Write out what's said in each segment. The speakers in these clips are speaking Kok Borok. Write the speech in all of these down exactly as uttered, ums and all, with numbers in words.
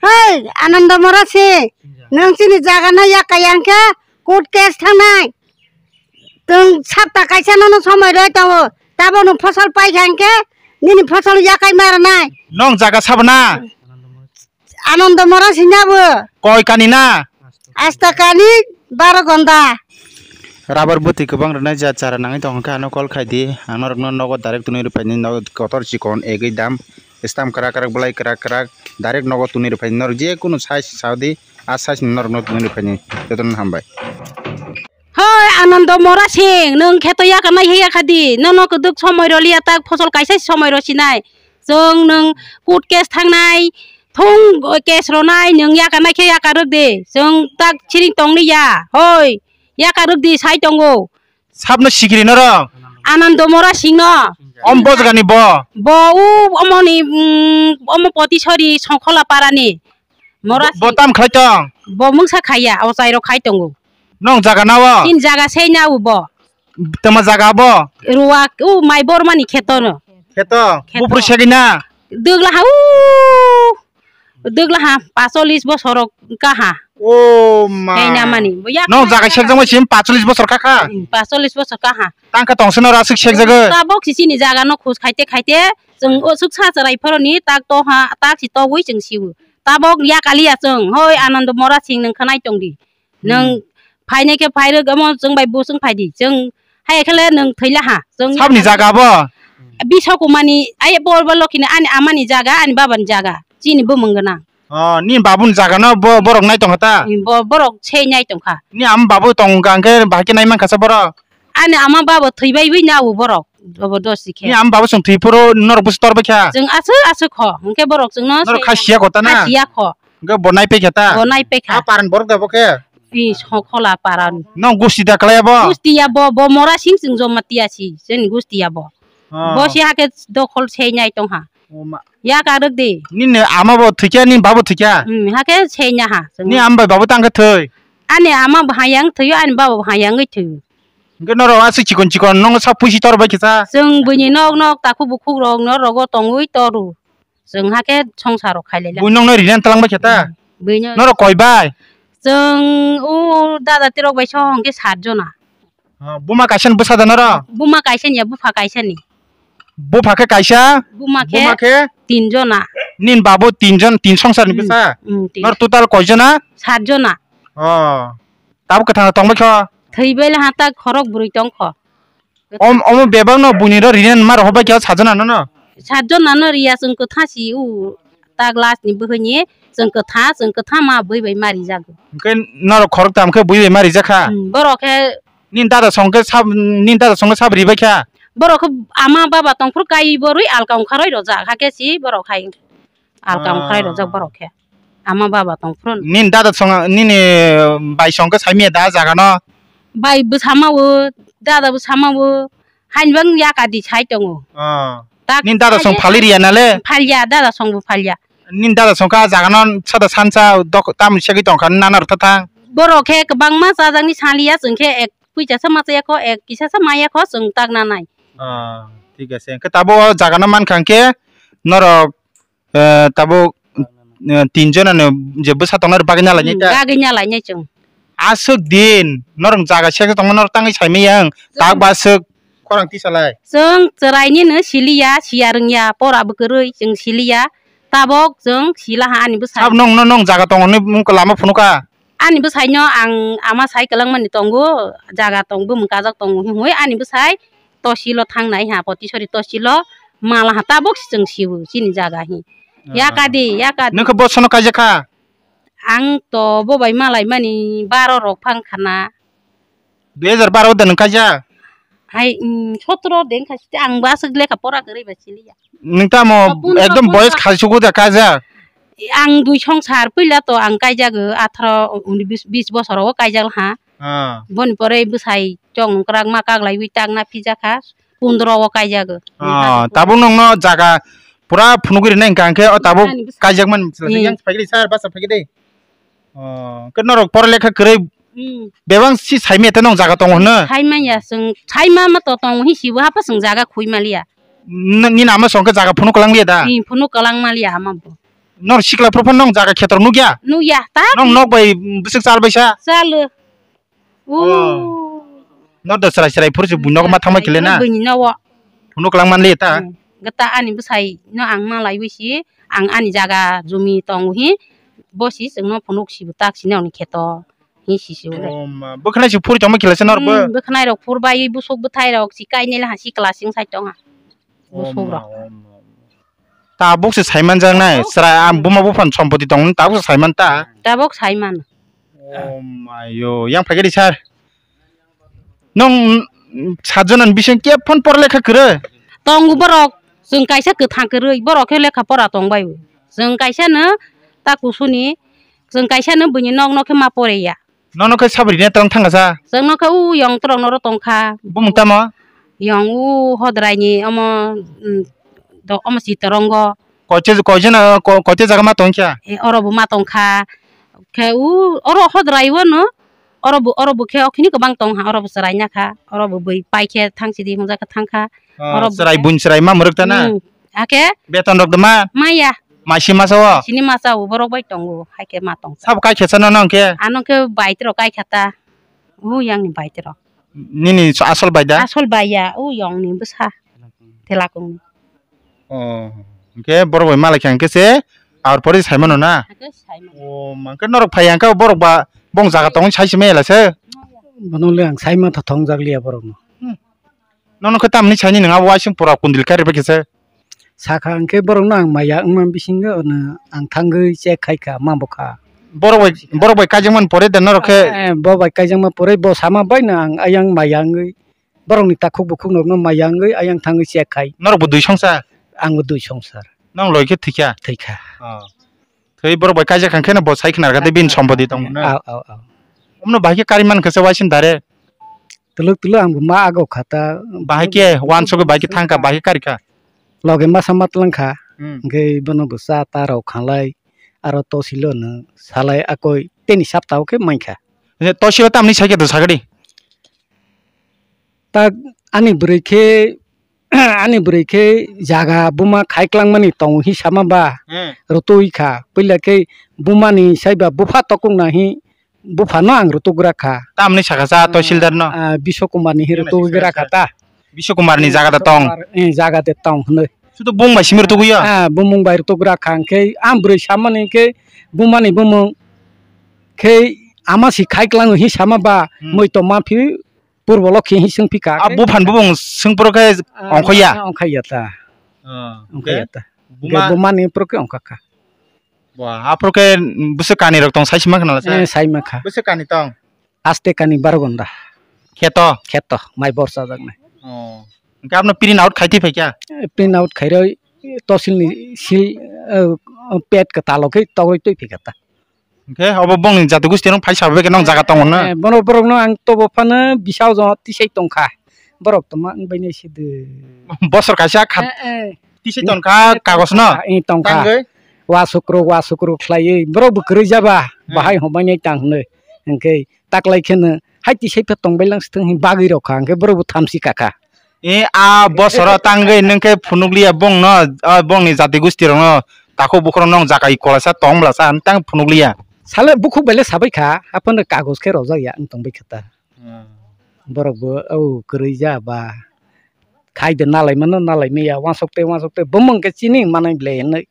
Hei, Anando Mora si, nwng chini jaga no yakai yang khe court case thangnai. Nwng sapta kaisa nono somoi roi tongo, tabo nwng phosol pai kha hwnkhe nini phosol yakai ma rwnai. Nwng jaga sabo na? Anando Mora sina bo. Koi kani na? Asta kani baro gonda. Rubber bwtwi kwbang rwnai ja chara nangwi tong kha ano call khai di. Ang norokno nogo direct twnwi rwphai ni nogo kotor chikon egwi dam. Stamp kwrak kwrak bwlai kwrak kwrak direct nogo twnwi rwphai ni norok je kunu size sa di a size ni norokno twnwi rwphai ni jotono hambai. Hoi Anando Mora Singh, nwng khe to yakarnai he yakha di, nono kwdwk somoi rwliya tak phosol kaisa somoi rw sinai. Chwng nwng court case thangnai, thung case rwnai, nwng yakarnai khe yakarwk di. Chwng tak siring tongli ya. Hoi, yakarwk di sai tongo. Sabno sikiri norok? Anando Mora Singh no. Om bojgani bo? Bo u omoni, mm, omo Potisori Songkhola parani. Mora Bo, bo Singh. Tam khai tong? Bo mungsa khaiya, o chairo khai tongo. Nong jaga na o? Tin jaga sei na u bo. Tama jaga bo? Ruwa u mai bormani kheto no. Kheto? Kheto. Bupru segina? Dugla ha u. Dugla ha, pacholis bosor kaha. O ma. Kaina mani. Bo yak Nong khai jaga jaga. Sekjak mo sim pacholis bosor kaka? Hmm, pacholis bosor kaha. Tangka tongse no rasuk sekjago. Tabok si chini jaga no khus khaite khaite, chwng o suk sa chwrai phoroni tak to ha, tak si togwi chwng siu. Tabok yakaliya chwng, hoi Anando Mora Singh nwng khanai tongdi. Nwng Hmm. phainai khe phairwk omo chwng bai bo chwng phaidi. Chwng hai khe le nwng thwila ha. Chwng Sabni jaga bo? Bisokumani ai bor bo lokini ani amani jaga, ani babani jaga. Chini bumung gwnang. Oh, ni babuni jaga no bo-, borok nai tongkha ta? Bo-, borok se nai tongkha. Ni ama babu tongkha hwnkhe bahai khe nai mankha sa borok? Ani ama baba thwibai wi na o borok, jobo dosi khe. Ni ama baba chwng thwi phuru norok bwswk tor bai kha? Chwng aswk aswk kho, hwnkhe borok chwngno Norok se kha siya kho ta na? Kha siya kho. Hwnkhe bo nai pai kha ta? Bo nai pai kha. A paran borok da bo khe? I Songkhola paran. Nong gusti da klai abo? Gusti ya bo, bo Mora Singh chwng Jamatia si, chwng gusti ya bo. Oh. Bo si hakhe dokhol se nai tongha. Oh ma. Yak arwk di. Nini ama bo thwikya, nini babo thwikya? Hmm, hakhe se nai ha. Ni ama bai babo tang khe thwi? Ani ama bo hayang thwiyo, ani babo bo hayang wi thwiyo. Hwnkhe norok aswk chikon chikon nokno sak puisi tor bai kisa? Chwng buini nok nok takhuk bukhuk rok no rogo tongwi toru. Chwng hakhe songsar rok khailai la. Bui nokno rina twlang bai khe ta? Hmm, buino. Norok koi bai? Chwng o dada tirok bai song khe sat jona. Ah, buma kaisa ni bwsa da norok? Buma kaisa ni ya, bupha kaisa ni. Bupha khe kaisa? Buma khe Buma khe? Tin jona. Nini babu tin jon, tin songsar ni Hmm, bwsa? Hmm, tin. Nor total koi jona? Sat jona. Oh. Tabuk kwthang tong bai kho? Thwi bai la ha ta khorok bwrwi tong kho. Om-, omo bebak no buini ro rina ma rohor bai khe sat jona no no? Sat jona no riya chwng kwtha si u ta glass ni bwhwi ni chwng kwtha, chwng kwtha ma bui bai ma rijak. Hwnkhe norok khorok tam khe bui bai ma rijak kha? Hmm, borok khe Nini dada song khe sab, nini dada song khe sab ribai kha? Borok khe ama baba tong phuru kai borwi alka ongkha roi rojak, hakhe si borok hai alka ongkha roi rojak Ah. borok khe. Ama baba tong phuru. Nini dada song, nini bai song khe saimanya da jaga no? Bai bwsama o, dada bwsama o, hainbang yakadi sai tongo. Ah. Tak Nini dada song phali riya na le? Phalya, dada song bo phalya. Nini dada song kha jaga no sada sansa dok tam segwi tong kha nana rwtha thang. Borok khe kwbangma chajakni saliya, chwng khe ek puisa sa ma chaya kho, ek kisa sa maya kho, chwng tak nanai. Ah, thik ase. Hwnkhe tabuk o jaga no mankha hwnkhe norok, eh, tabuk, eh, tin jona no je bwsa tongna bagwi na lainai Hmm, ta? bagwi na lainai chwng. Aswk din norok jaga sek tongma norok tangwi saimaya ang tak ba swk khorang tisalai. Chwng chwraini no siliya, siya rwngya, pora bwkwrwi chwng siliya, tabok chwng silaha ani bwsai. Sab nong no nong jaga tongo hinwi mung lama phunukha? Ani bwsai no ang ama sai kwlangmani tongo, jaga tong bumung kajak tongo hinwi ani bwsai tohsilo thangnai ha, Potisori tohsilo malaha tabok chwng sibu chini jaga hi. Ah. Yakadi, yakadi. Nokhe bosono kaijak kha? Ang to bo bai malaimani baro rok phang khana. Dui hajar baro de nwng kaijak? Hai, mm, sotro de wngkha site ang bo aswk lekha pora kwrwi bai siliya. Nwng tamo O, pundro, ekdom boyos pundro. Khaisugo de kaijak? Ang dui songsar puila to ang kaijago, atharo, unis, bis bosor o kaijak ha. Ah. Boni pore bwsai chong kwrak ma kaglaiwi tak na phijakha, pundro o kaijago. Ah, tabuk nwngno jaga pura phunugwi rwnai hwnkha hwnkhe o tabuk Ani bwsai. Kaijakmani Hmm. Yang phaikhe sir basa phaikhe de. Oh, khe norok pora lekha kwrwi Hmm. bebak si saimanya tei nong jaga tongo hwno? Saimanya chwng, saima ma to tongo hi sibo hapha chwng jaga khui maliya. N-, nini ama song khe jaga phunuk kwlang liya da? Ni phunuk kwlang maliya ama bo. Nor sikla phuru phano nong jaga khetor nukya? Nukya, ta? Nong nok bai, mm, bwswk chal baisa? Chalo. Oh. Oh. Nor da chwrai chwrai phuru se buino ma thangma kile na? Buini nowo. Phunuk lang manli ta? Hmm. Gata ani bwsai no ang ma laiwi si, ang ani jaga jumi tongo hi, bo si chwngno phunuk si bwtak sini ani kheto. Hi si si ule. Oh ma, bwkhanai se phuru tongma kile se nor bo? Hmm, bwkhanai rok phur bai, busuk bwthai rok si kainai le ha si class sing sai tong ha. Oh busuk ma, rok. Oh ma. Tabuk se saimanjaknai, tabuk chwrai, saiman. Buma buphan sompoti tong, tabuk se saiman ta. Tabuk saiman. Oh my yo, yang phaikhe di sir. Nong, mm, sajona ni bising khe phone por lekha kwrwi? Tongo borok, chwng kaisa kwthang kwrwi, borok khe lekha pora tong bai. Chwng kaisa no ta kusuni, chwng kaisa no buini nok nok khe ma poreya. Nono khe sabri ne tong thangkha sa? Chwngno khe u yong torok noro tongkha. Bumung tamo? Yong u Hodrai ni omo, mm, do-, omo Chitorongo. Koite, koite na, ko-, koite jaga ma tongkha? E, oro bo ma tongkha. Khe u, oro Hodrai o no, oro bo, oro bo khe okhini kwbang tongha, oro bo chwraina kha, oro bo bui pai khe thang sidi hwnjak khe thangkha. Oh, oro bo chwrai khe bun chwrai ma mwrwk ta na? Hmm. Hakhe? Beton rok de ma? Maya. Maisi masa o? Sini masa o borok bai tongo, hai khe ma tong. Sabo kai khe sa nono hwnkhe? Ano khe bai tro kai kha ta. U yang ni bai tro. Nini so asol bai da? Asol bai ya, u yong ni bwsa. Telakung ni. Oh, hwnkhe borok bai malai kha hwnkhe se aur pore sai mano na? Hakhe sai mano. Oh, mankhe norok phai hwnkhe borok ba bong jaga tong sai se mela se. Bono le ang sai ma tha thong jak liya borok no. Hmm. Nono khe tamni saini nwng abo waising pura kundil kari bai khe se. Sakha hwnkhe borokno ang maya wngma bisingo ono ang thangwi check khai kha, ma bo kha. Borok bai, borok bai kaijakmani pore da norok khe? Eh, eh, bo bai kaijakma pore bo sama bai no ang ayang maya wngwi borokni takhuk bukhuk nokno maya wngwi ayang thangwi check khai. Norok bo dui songsar? Ang bo dui songsar. Nong loi khe thwikha? Thwikha. Oh. Thwi borok bai kaijak kha khe no bo sai khna rwkha tei bini sompoti tong no. Au, au, au. Omno bahai khe kari man kha se waising dare. Twlwk twlwk ang bo ma agok kha ta. Bahai khe wansugwi bahai khe thang kha, bahai khe kari kha. Loge masa ma twlang kha. Hmm. Hwnkhe bono bo cha ta rok khalai, aro tosilo no salai akoi teni sapta o khe mankha. Tosilo tamni sai khe do sakadi. Tak ani bwrwi khe, ani bwrwi khe jaga buma khai klangmani tongo hi sama ba, hmm, rwtwi kha. Puila khe bumani sai ba bupha tokung na hi buphano ang rwtwk gra kha. Tamni saka sa, ah, Tosildarno? Ah, Biswa Kumarni hi rwtwk gra kha ta. Biswa Kumarni jaga da tong? Kumar, eh, jaga de tong hwnwi. Sudu bung bai simi rwtwk ya? Ah, bumung bai rwtwk gra kha hwnkhe ang bwrwi samani hwnkhe bumani bumung khe ama si khai klango hi sama ba, hmm, mui tongma phi purbo lokhi hi swng phi kha. Ah, buphan bubung swng phuru khe, ah, ongkhoya? Ah, ongkhaiya ta. Ah, ongkhaiya ta. Buma? Hwnkhe bumani phuru khe ongkha kha. Bo, aphuru khe bwswk kani rok tong sai sima khna la sa? Eh, sai ma kha. Bwswk kani tong? Aste kani baro gonda. Kheto? Kheto, mai borsa jaknai. Oh. Hwnkhe abno print out khai twi phai kha? Eh, print out khairoi, tosilni sil, eh, pet kwtalo khe togoi twi phai kha ta. Hwnkhe obo bongni jati gosti rok phai sabo khe nong jaga tongo na? Eh, bono borokno ang tobo phano bisao jona tisai tongkha. Borok tongma wng bai nai se de. Bosor kaisa kha-, eh, eh. Tisai tongkha kagos no? Eh, tongkha. Tangwi? Wasuk rok, wasuk rok khlaiwi borok bo kwrwi jaba, hmm, bahai hwnbai nai tang hwnwi. Hwnkhe taklai kheno hai tisai phe tongbai lang sithwng hwnwi bagwi rok kha, hwnkhe borok bo thamsi kha kha. E, a bosoro tangwi nwng khe phunukliya bongno, a bongni jati gosti rokno, takhuk bukhuk rok nong jakai kolasa tong blasa tang phunukliya. Sale bukhuk bai le sabai kha, aphano kagos khe rojak ya wng tongbai kha ta. Hmm. Borok bo o kwrwi ja ba khai de nalai mano, nalai maya, wansok tei wansok tei bumung khe chini manai ble hinwi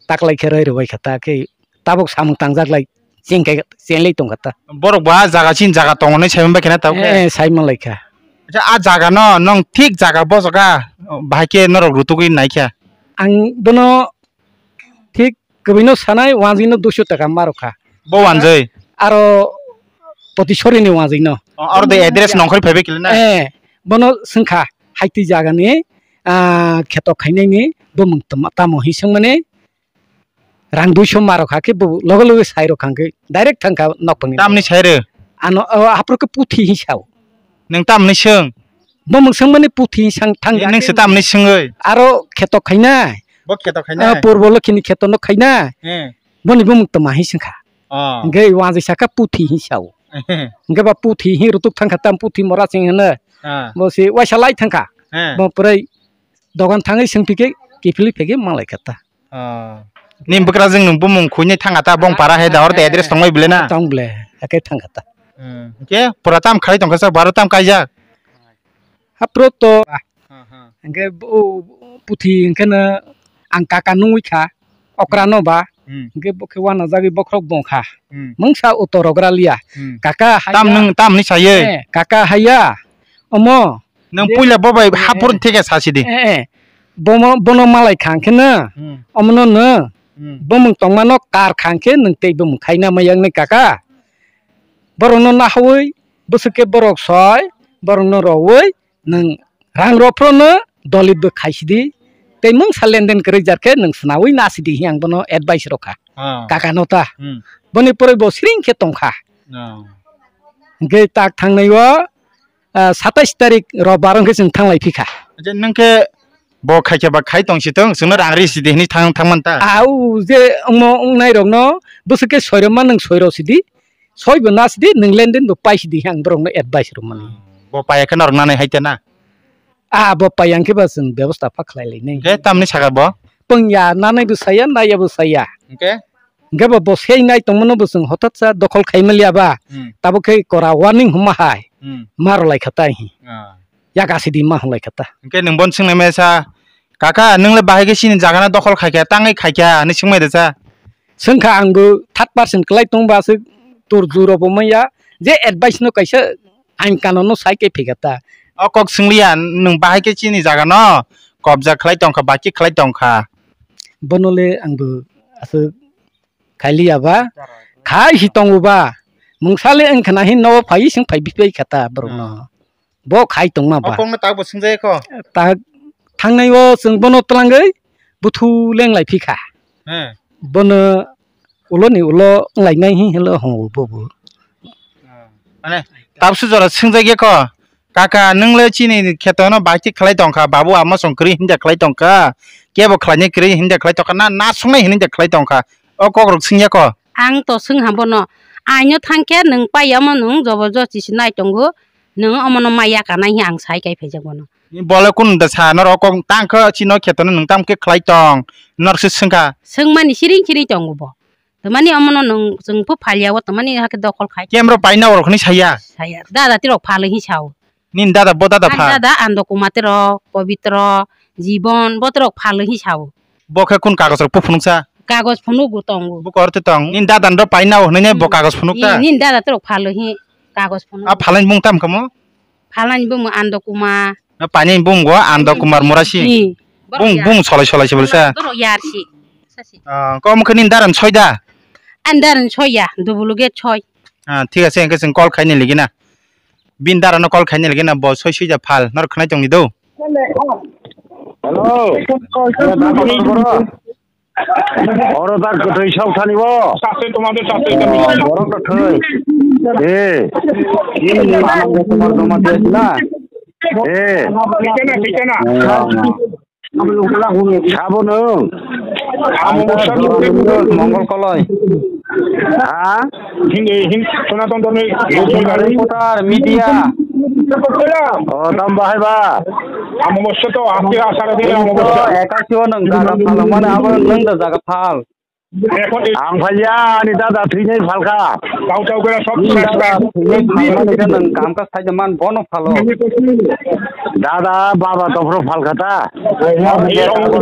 taklai khe roi rwbai kha ta khe tabuk samung tangjak lai cheng khe chenglai tong kha ta. Borok bo a jaga chini jaga tongo hinwi sai man bai kha na tabuk khe? Eh, sai man lai kha. Acha, a jaga no nong thik jaga bosok kha, bahai khe norok rutugwi nai kha? Ang bono thik kwbwino sanai, wanjwino duiso taka ma rw kha. Bo wanjwi? Aro Potisorini wanjwino. O, aro de address nongkhor phaibai kile na? Eh, bono swngkha, haitwi jagani, ah, kheto khainaini bumung tamo, tamo hi swngmani, rang duiso ma rw kha khe bo loge loge sai rw kha hwnkhe direct thang kha nok phangni. Tamni sai rw? Ano, o, aphuru khe puthi hi sao. Nwng tamni swng? Bumung swngmani puthi sang thang. Nwng se tamni swngwi? Aro kheto khainai. Bo kheto khainai? Ah, Purbo Lokhini kheto no khainai. He. Boni bumung tama hi swngkha. Oh. Hwnkhe wanjwi saka puthi hi sao. Hwnkhe ba puthi hi rutuk thangkha tam puthi mora sing hwno. Ah. Bo se waisa lai thangkha. He. Bo pwrwi dogan thangwi swngphikhe kiphilwi phege malai kha ta. Ah. Ni bwkrajwk nwng bumung khuinai thanga ta bong para hai da, oro de address tongbai bwle na? Tong bwle, hakhe thangkha ta. Hmm. Hwnkhe pura tam khlai tongkha sa, baro tam kaijak? Haphro to. Ha, ha. Hwnkhe bo puthi hwnkhe no ang kaka nungwi kha, okra no ba. Hmm. Hwnkhe bo khe wanajagwi bokhorok bong kha. Hmm. Mungsa utor rogra liya. Hmm. Kaka haya. Tam nwng tam ni saye? Eh, kaka haya. Omo. Nwng puila bo bai hapor theke sasi di. Eh, eh. Bomo, bono malai kha hwnkhe no. Hmm. Omono no. Hmm. Bumung tongmano kar kha hwnkhe nwng tei bumung khaina maya wngnai kaka. Borokno nahawi, bwswk khe borok soi, borokno rowi, nwng rang rw phrono dolitbo khaisidi, tei mungsa lenden kwrwi jar khe nwng swnawi nasidi hi ang bono advice rw kha. Ah. Kaka no ta. Hmm. Boni pore bo siring khe tong kha. Ah. Hwnkhe tak thangnai o, ah, satais tarik robar wngkhe chwng thanglai phi kha. Acha, nwng khe bo khai khe ba khai tong si tong, chwngno rang ri si di hwnwi thang, thang man ta? Ah, o je wngmo wngnai rokno bwswk khe soi rw ma nwng soi rw si di. Soi bo na sidi, nwng lenden bo pai sidi, ang borokno advice rw mani. Bo paiya khe norok nanai hai te na? Ah, bo paiya hwnkhe ba chwng bebosta pha khlai lainai. Hwnkhe tamni saka bo? Pwngya, nanai bo saya, naiya bo saya. Hwnkhe? Hwnkhe bo, bo sei nai tongmano bo chwng hothat sa dokhol khai maliya ba. Hmm. Tabuk khe kora warning hwnma hai. Hmm. Ma rw lai kha tai hi. Ah. Yaga sidi ma hwnlai kha ta. Hwnkhe nwng bono swngnai maya sa, "Kaka, nwng le bahai khe chini jaga no dokhol khai kha, tangwi khai kha?" hwnwi swngmai rw sa. Swngkha ang bo third person kwlai tong ba aswk tor juro bo manya je advice no kaisa ain kanon no sai khe phi kha ta. O kok swngliya, nwng bahai khe chini jaga no kobja khlai tong kha, baki khlai tong kha. Bono le ang bo aswk khai liya ba, khai si tongo ba, mungsa le wng khna hin no phai swng phai bi phai kha ta borok no. Bo khai tongma ba. O kokno tak bo swngjaya kho? Tak thangnai o chwng bono twlangwi buthu lenglai phi kha. He. Bono ulo ni ulo wnglainai hi hwnlo hwngo bobo. Mane, tabsu jora swngjagya kho, "Kaka, nwng le chini kheto no baki khlai tong kha, babu ama song kwrwi hinda khlai tong kha, kebo khlainai kwrwi hinda khlai tong kha, na, na sungnai hinda khlai tong kha." O kok rok swngya kho? Ang to swng ha bono, "Aino thang khe nwng pai omo nwng jobor josti se nai tongo, nwng omo no ma yakanai," hi ang sai kai phaijak bono. Ni bole kun da sa norok kok tang khe chini kheto no nwng tam khe khlai tong, norok se swngkha. Swngmani siring siring tongo bo. Tamani omono nwng chwng phu phalya o tamani hakhe dokhol khai. Kemro paina orok hwnwi saya? Saya. Dada tirok phalo hi sao. Nini dada bo dada pha? Ani dada Ando Kumar tirok, Pabitra, Jibon bo tirok phalo hi sao. Bo khe kun kagoj rok phu phunuksa? Kagoj phunugo tongo. Bo kor te tong. Nini dada ndo paina o hwnwi bo kagoj phunuk ta? Nini dada tirok phalo hi kagoj phunuk. A phalani bung tam kamo? Phalani bung Ando Kumar. Na paini bung go Ando Kumar Murasi. Bung, bung solai solai se bolsa. Borok yar si. Ah, kom khe nini daran soi da? Ani daran soi ya, dubuluge soi. Ah, thik ase, hwnkhe chwng call khaini ligi na. Bini darano call khaini ligi na, bo soi soi ja phal, nor khnai tongni do. Hello. Hello, doctor bro. Oro da kwthwi sok thani bo. Borok kwthwi. Eh. Ini mana tomar tomar dia na. Eh. Sabo nwng? Ang Mongol Koloi. Ha? Hindi, hindi, Sanatan Dharma. Reporter, media. O, tamo bahai ba? Amo bosto to, aapke asara de, amo bosto. Ekashi o nwng jaga phal, mane abo nwng da jaga phal. Ang phailiya, ani dada thwinai phalkha. Ani dada thwinai phalmani khe nwng kam kha sai man bono phalo. Dada baba tongphro phalkha ta.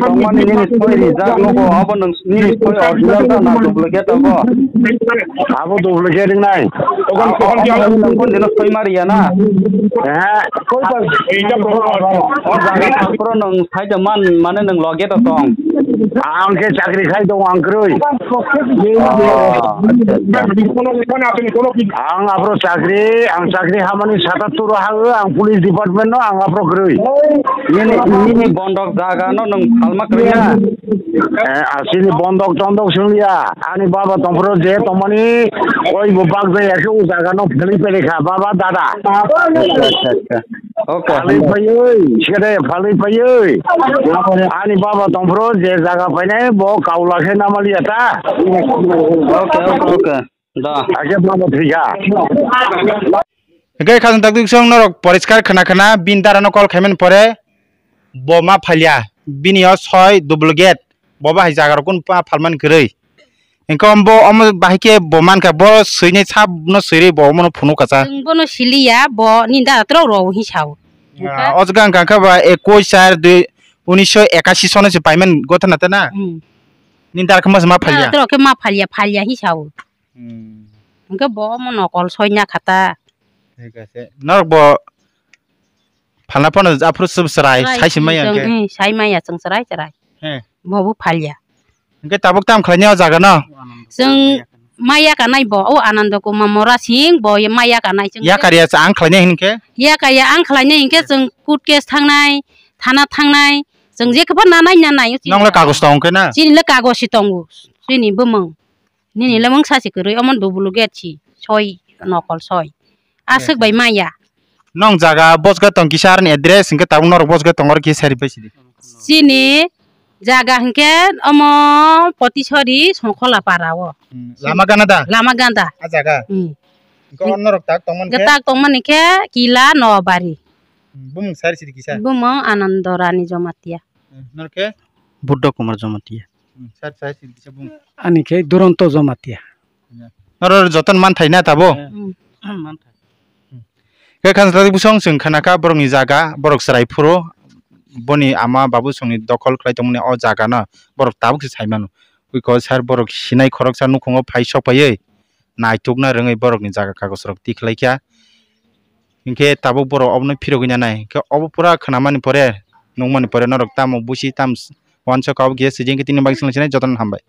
Tongmani nini soi rijak nugo, abo nwng nini soi original ta na duplicate abo? Abo duplicate wngnai. Ang nwng kon dino soi mariya na. O jaga phro nwng sai man, mane nwng loge to tong. Ang khe chakri khai tongo, ang kwrwi. Oh, acha, acha. Ang aphro chakri, ang chakri hamani satattur o ha o, ang police department no, ang aphro kwrwi. Nini, nini bondok jaga no nwng phalma kwrwi na? Eh, asini bondok tondok swngliya. Ani baba tongphro je tongmani, oi bo bak jaya khe o jaga no phalwi pele kha, baba, dada. Acha, acha, acha. Okay. Phalwi phaiwi, sere phalwi phaiwi. Ani baba tongphro je jaga painai bo kaula khe namaliya ta. Okay, okay, okay. Da. Ake baba thwikha. Hwnkhe khajang taktik song norok poriskar khna khna bin dara no call khaimani pore bo ma phalia. Bini o soi duplicate. Bo bahai jaga rok kunu pa phalmani kwrwi. Hingke omo bo omo bahai khe bo mankha, bo swinai sab no swirwi bo omo no phunuk kacha. Chwng bono siliya, bo nini dara trok rw hwnwi sao. Ah, o jaga wngkha khe ba ekush char dui unisho ekashi sono se payment gotha na ta na? Hmm. Nini dara khe ma phalya? Dara trok khe ma phalya, phalya hwnwi sao. Hmm. Hingke bo omo nokol soina khata. Thik ase. Norok bo phalna phano aphuru sub chwrai, chwrai, sai se maya chwng, hingke? Hmm, sai maya chwng chwrai chwrai. He. Bo bo phalya. Hingke tabuk tam khlainai o jaga no? Chwng maya kanai bo, o Anando Kumar Mora Singh bo ye maya kanai chwng. Yakar ya ang khlainai hinkhe? Yakar ya ang khlainai hinkhe chwng court case thangnai, thana thangnai, chwng je khe pha nanai nanai. Nong le kagoj tong khe na? Chini le kagoj si tongo, chini bumung. Nini le mungsa si kwrwi, omo duplicate si, soi, nokol soi. Aswk bai maya. Nong jaga bosga tong kisa arni address hingke tabuk norok bosga tong oro kisa sari pai sidi. Chini jaga hingke omo Potisori Songkhola para o. Hmm, lama gana da? Lama ganda. A jaga? Hmm. Hingke o norok tak tongmani khe? Hingke tak tongmani khe Kila Nobari. Hmm, bumung sari sidi kisa? Bumung Anando Rani Jomatia. Hmm, norok khe? Buddha Kumar Jomatia. Hmm, sari sari sidi kisa bumung. Ani khe Duronto Jomatia. Norok jotono manthai na tabo? Hmm. Manthai. Khe khansa busong chwng khanakha borokni jaga, borok chwrai phuru boni ama babu songni dokhol khlai tongmani o jaga no borok tabuk se sai mano. Because sir borok sinai khoroksa nukhungo phai sok phaiwi naitukna rwngwi borokni jaga kagoj rok tikhlai kha. Hinkhe tabuk borok obono phirogwi nanai. Hinkhe obo pura khnamani pore, nukmani pore norok tamo busi tam uansuk kha obo kisa swijing khe tini bagwi swngchinai jotono hambai.